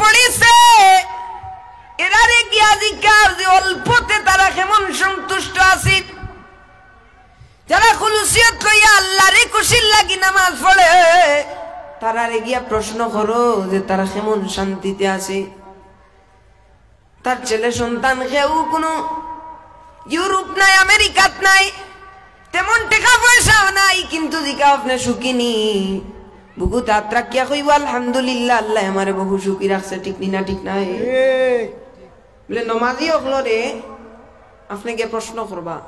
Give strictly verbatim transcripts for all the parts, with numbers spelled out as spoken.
পড়িছে, এরারে গিয়া জিকাও যে অল্পতে তারা কেমন সন্তুষ্ট আছে। যারা খুলুসিয়ত লইয়া আল্লাহরে খুশির লাগি নামাজ পড়ে, তারারে গিয়া প্রশ্ন করো যে তারা কেমন শান্তিতে আছে। তার ছেলে সন্তান কেউ কুনু ইউরোপ নাই, আমেরিকাত নাই, তেমন টেকা পয়সাও নাই, কিন্তু জিকাও আপনে সুখী নি? বুকুত আত রাখিয়া কইবো, "আলহামদুলিল্লাহ, আল্লায় আমারে বহু সুখী রাখছে।" ঠিক নি না? ঠিক নায়? ঠিক। বলে, "নমাজি অকলরে আপনে গিয়া প্রশ্ন করবা,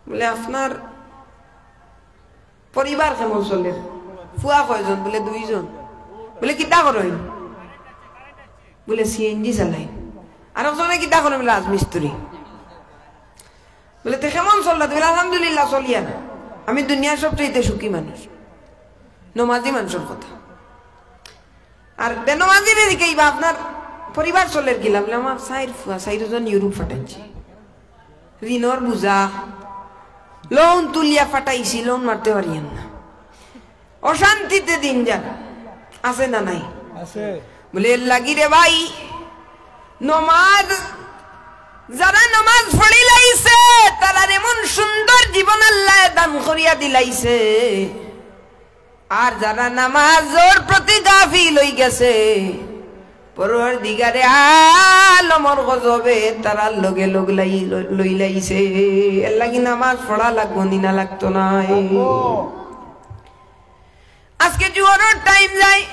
বলে, আপনার পরিবার কেমন চলে? ফুয়া কয়জন?" বলে, "দুইজন।" বলে, "কিতা করইন?" বলে, "সিএনজি চালাইন।" আর একজনে কিতা করে? বলে, "রাজমিস্ত্রি।" বলে, "তে কেমন চললা?" বলে, "আলহামদুলিল্লাহ, চলিয়ার। আমি দুনিয়ার সবচেয়ে সুখী মানুষ।" নমাজি মানুষর কথা। আর বেনমাজিরে জিকাইবা, "আপনার পরিবার চলের কিলা?" বলে, "আমার চাইর ফুয়া, চাইরজন ইউরোপ ফাটাইছি, ঋণর বুঝা, লোন তুলিয়া ফাটাইছি, লোন মারতে পারিয়ার না, অশান্তিতে দিন যার।" আছে না নাই? আছে। বলে, "এর লাগি রে ভাই, নমাজ, যারা নমাজ পড়িলাইছে, তারার এমন সুন্দর জীবন আল্লায় দান করিয়া দিলাইছে, আর যারা নামাজর প্রতি গাফিল অইগেছে, পরওয়ারদিগারে আলমর গজবে তারার লগে লগ লাই-, লইলাইছে।" এর লাগি নামাজ পড়া লাগবো নি না লাগতো নায়? আজকে জোহরর টাইম যায়,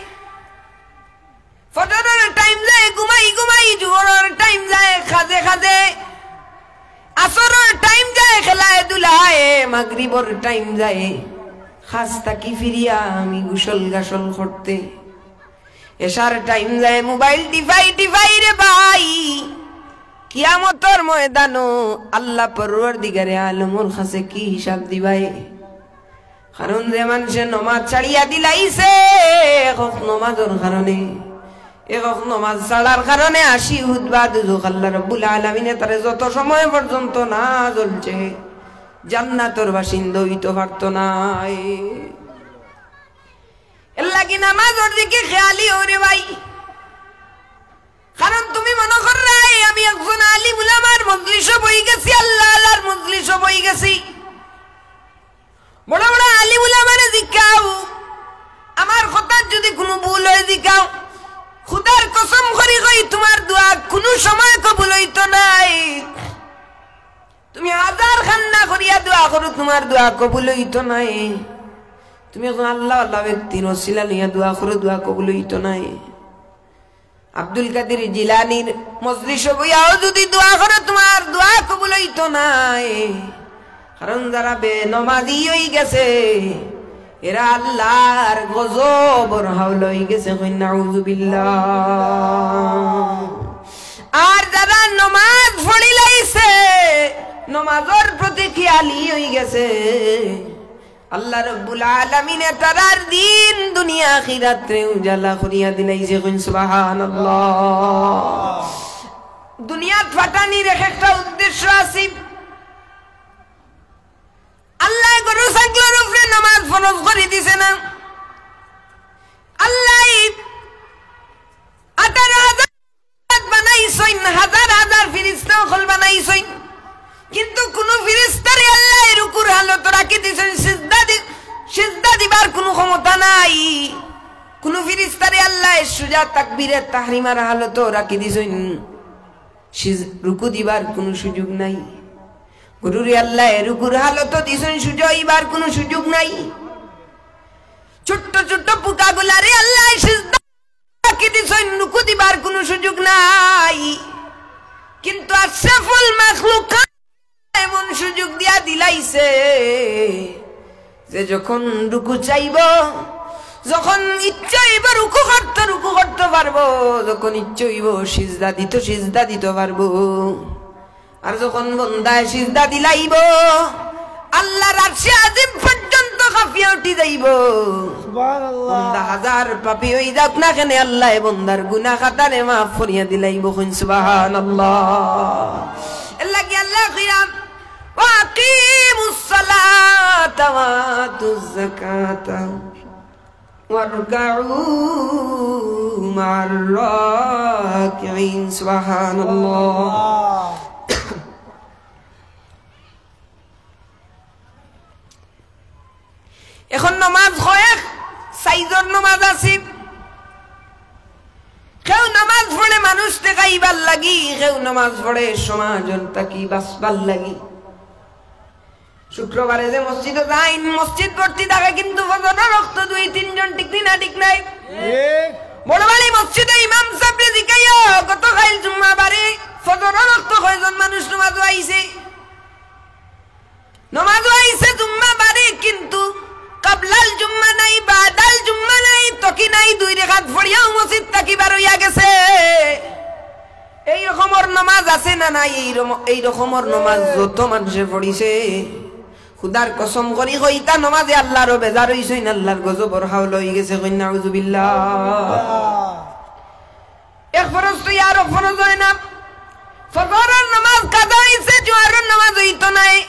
ফজরর টাইম যায়, ঘুমাই ঘুমাই জোহরর টাইম যায়, কাজে কাজে আসরর টাইম যায়, খেলায় ধুলায়, মাগরিবর টাইম যায়, কাজ থাকি ফিরিয়া আমি গোসল গাসল করতে, এশার টাইম যায়, মোবাইল টিপাই টিপাই রে ভাই, কিয়ামতর ময়দানো আল্লাহ পরওয়ারদিগারে আলমর কাছে কি হিসাব দিবায়? কারণ যে মানষে নমাজ ছাড়িয়া দিলাইছে, এক অক্ত নমাজর কারণে, এক অক্ত নমাজ ছাড়ার কারণে আশি হুতবা দুজখ, আল্লাহ রাব্বুল আলামিনে তারে যত সময় পর্যন্ত না জ্বলছে, জান্নাতর বাসিন্দা অইতো পারতো নায়। এর লাগি নামাজর দিকে খেয়ালি অও রে ভাই। কারণ তুমি মনো কররায় আমি একজন আলিম উলামার মজলিসো বই গেছি, আল্লাহ আল্লাহর মজলিসো বই গেছি, বড় বড় আলিম উলামারে জিকাও, আমার কথার যদি কুনু ভুল অয় জিকাও, খুদার কসম করি কই তুমার দোয়া কুনু সময় কবুল অইতো নায়। তুমি হাজার কান্না করিয়া দোয়া করো, তুমার দোয়া কবুল অইতো নায়। তুমি একজন আল্লাহ আল্লাহ ব্যক্তির ওসিলা লইয়া দোয়া করো, দোয়া কবুল অইতো নায়। আব্দুল কাদির জিলানীর মজলিসো বইয়াও যদি দোয়া করো, তুমার দোয়া কবুল অইতো নায়। কারণ যারা বেনমাজি অইগেছে, এরা আল্লাহর গজবর হাওলা অইগেছে। কইন নাউজুবিল্লাহ। আর যারা নমাজ পড়িলাইছে, নমাজর প্রতি খেয়ালি অইগেছে, আল্লাহ রাব্বুল আলামিনে তারার দিন দুনিয়া আখিরাতরে উজালা করিয়া দিলাইছে। কইন সুবহানাল্লাহ। দুনিয়াত ফাটানির এক একটা উদ্দেশ্য আছে। আল্লায় গরু ছাগলর উপরে নমাজ ফরজ করি দিছে না? আল্লায় আঠারো হাজার বানাইছইন, হাজার হাজার ফিরিস্তা অকল বানাইছইন, কিন্তু কুনু ফিরিস্তারে আল্লায় রুকুর হালতো রাখি দিছইন, সিজদা দি-, সিজদা দিবার কুনু ক্ষমতা নাই। কুনু ফিরিস্তারে আল্লায় সুজা তাকবীরে তাহরিমার হালতো রাখি দিছইন, সিজ-, রুকু দিবার কুনু সুযোগ নাই। গরুরে আল্লায় রুকুর হালতো দিছইন, সুজা অইবার কুনু সুযোগ নাই। ছোট্ট ছোট্ট পোকাগুলারে আল্লায় সিজদা রাখি দিছইন, রুকু দিবার কুনু সুযোগ নাই। কিন্তু আশরাফুল মাখলুকাত এমন সুযোগ দিয়া দিলাইছে যে যখন রুকু চাইবো, যখন ইচ্ছা অইবো রুকু করতো, রুকু করতো পারবো, যখন ইচ্ছা অইবো সিজদা দিতো, সিজদা দিতো পারবো। আর যখন বন্দায় সিজদা দিলাইবো, আল্লাহর আরশে আজিম পর্যন্ত কাঁপিয়া উঠি যাইবো। সুবহানাল্লাহ। বন্দা হাজার পাপী অই যাউক না কেনে, আল্লায় বন্দার গুনা খাতারে মাফ করিয়া দিলাইবো। কইন সুবহানাল্লাহ। এর লাগি আল্লায় কইরা, "ওয়া আকিমুস সালাতা ওয়া আতুজ যাকাতা।" واركعوا مع الراكعين. সুবহানাল্লাহ। এখন নমাজ কয়েক সাইজর নমাজ আছে। কেউ নমাজ পড়ে মানুষ দেখাইবার লাগি, কেউ নমাজ পড়ে সমাজর থাকি বাঁচবার লাগি। শুক্রবারে যে মসজিদো যাইন, মসজিদ ভর্তি থাকে, কিন্তু ফজরর অক্ত দুই তিনজন, ঠিক নি না? ঠিক নায়? বড় বাড়ি মসজিদে ইমাম সাবরে জিকাইও, গত কাইল জুম্মা বারে ফজরর অক্ত কয়জন মানুষ নমাজো আইছে? নমাজো আইছে জুম্মা বারে, কিন্তু কাবলাল জুম্মা নাই, বাদাল জুম্মা নাই, তকি নাই, দুই রেকাত পড়িয়াউ মসজিদ থাকি বার অইয়া গেছে। এই রকমর নমাজ আছে না নাই? এই রম-, এই রকমর নমাজ যত মানষে পড়িছে, খুদার কসম করি কইতা, নমাজে আল্লারও বেজার অইছইন, আল্লার গজবর হাওলা অইগেছে। কইন নাউজুবিল্লাহ। এক ফরজ তো আর এক ফরজ অয় না। ফজরর নমাজ কাজা অইছে, জোহরর নমাজ অইতো নায়।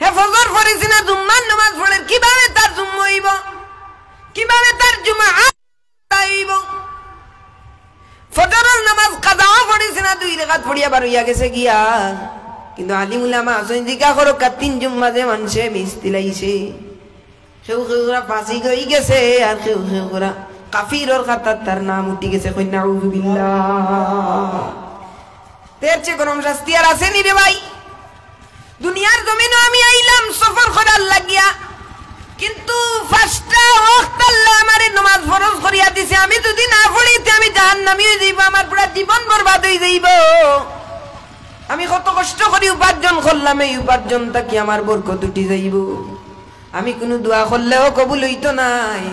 হে ফজর পড়িছে না, জুম্মার নমাজ পড়ের, কিভাবে তার জুম্মা অইবো? কিভাবে তার জুমা অইবো? ফজরর নমাজ কাজাও পড়িছে না, দুই রেকাত পড়িয়া বার অইয়া গেছে গিয়া। কিন্তু আলিম উলামা আছইন, জিকা করো, কাতিন জুম্মা যে মানষে মিস দিলাইছে। কেউ কেউ গুরা ফাসিক অইগেছে, আর কেউ কেউ গুরা কাফিরর খাতাত তার নাম উঠি গেছে। কইন নাউজুবিল্লাহ। এর চেয়ে গরম শাস্তি আর আছে নি রে ভাই? দুনিয়ার জমিনো আমি আইলাম সফর করার লাগিয়া, কিন্তু পাঁচটা ওয়াক্ত আল্লায় আমারে নমাজ ফরজ করিয়া দিছে। আমি যুদি না পড়ি, তে আমি জাহান্নামী অইযিবো, আমার পুরা জীবন বরবাদ অইযিবো। আমি কত কষ্ট করি উপার্জন করলাম, এই উপার্জন থাকি আমার বরকত উঠি যাইবো। আমি কুনু দোয়া করলেও কবুল অইতো নায়,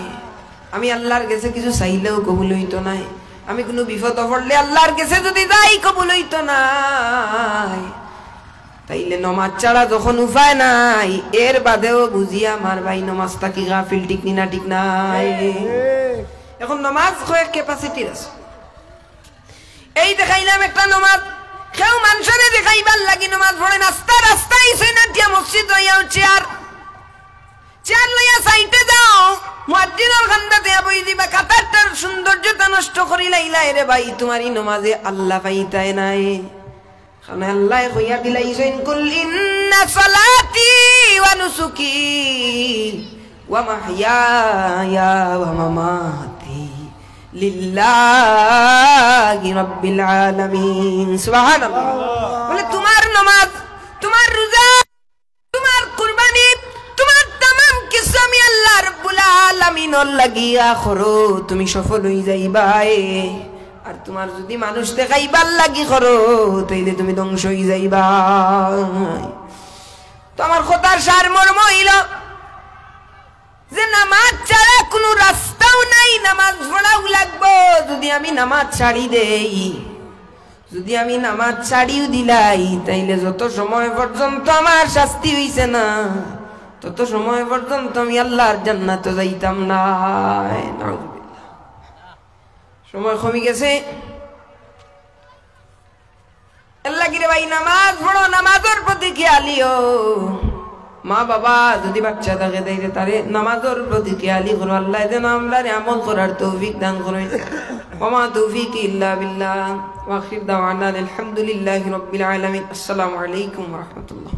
আমি আল্লার গেছে কিছু চাইলেও কবুল অইতো নায়, আমি কুনু বিপদো পড়লে আল্লার গেছে যুদি যাই কবুল অইতো নায়। তাইলে নমাজ ছাড়া যখন উপায় নাই, এর বাদেও বুঝিয়া আমার ভাই নমাজ থাকি গাফিল, ঠিক নি না? ঠিক নায়? এখন নমাজ কয়েক capacity-র আছে। এই দেখাইলাম একটা নমাজ, কেউ মানষরে দেখাইবার লাগি নমাজ পড়ে, রাস্তা রাস্তায় সৈনাটিয়া মসজিদ অইয়া উঠছে, আর চেয়ার লইয়া সাইডে যাও, মুয়াজ্জিনর কান্দাত বই দিবা, কাতারটার সৌন্দর্যটা নষ্ট করি লাইলায় রে ভাই, তুমার ই নমাজে আল্লা পাইতায় নায়। কারণ আল্লায় কইয়া দিলাইছইন, "কুল ইন্না সালাতি ওয়া নুসুকি ওয়া মাহইয়ায়া ওয়া মামাতি লিল্লাহি রাব্বিল আলামিন।" সুবহানাল্লাহ। বলে, তুমার নমাজ, তুমার রোজা, তুমার কুরবানি, তুমার তামাম কিছু আমি আল্লাহ রাব্বুল আলামিনর লাগিয়া করো, তুমি সফল অই যাইবায়। আর তুমার যুদি মানুষ দেখাইবার লাগি করো, তাইলে তুমি ধ্বংস অই যাইবায়। তো আমার কথার সারমর্ম অইলো যে নামাজ ছাড়া কুনু রাস্তাও নাই, নামাজ পড়াও লাগবো। যুদি আমি নামাজ ছাড়ি দেই, যুদি আমি নামাজ ছাড়িও দিলাই, তাইলে যত সময় পর্যন্ত আমার শাস্তি অইছে না, তত সময় পর্যন্ত আমি আল্লার জান্নাতো যাইতাম নায়। নাউজুবিল্লাহ। সময় কমি গেছে। এর লাগি রে ভাই, নামাজ পড়ো, নামাজর প্রতি খেয়ালি অও। মা বাবা যুদি বাচ্চা থাকে, তাইলে তারে নামাজর প্রতি খেয়ালি করো। আল্লায় যেন আমরারে আমল করার তৌফিক দান করইন। ওয়া মা তৌফিকি ইল্লা বিল্লাহ। ওয়া আখির দাওয়ানা আলহামদুলিল্লাহি রাব্বিল আলামিন। আসসালামু আলাইকুম ওয়া রাহমাতুল্লাহ।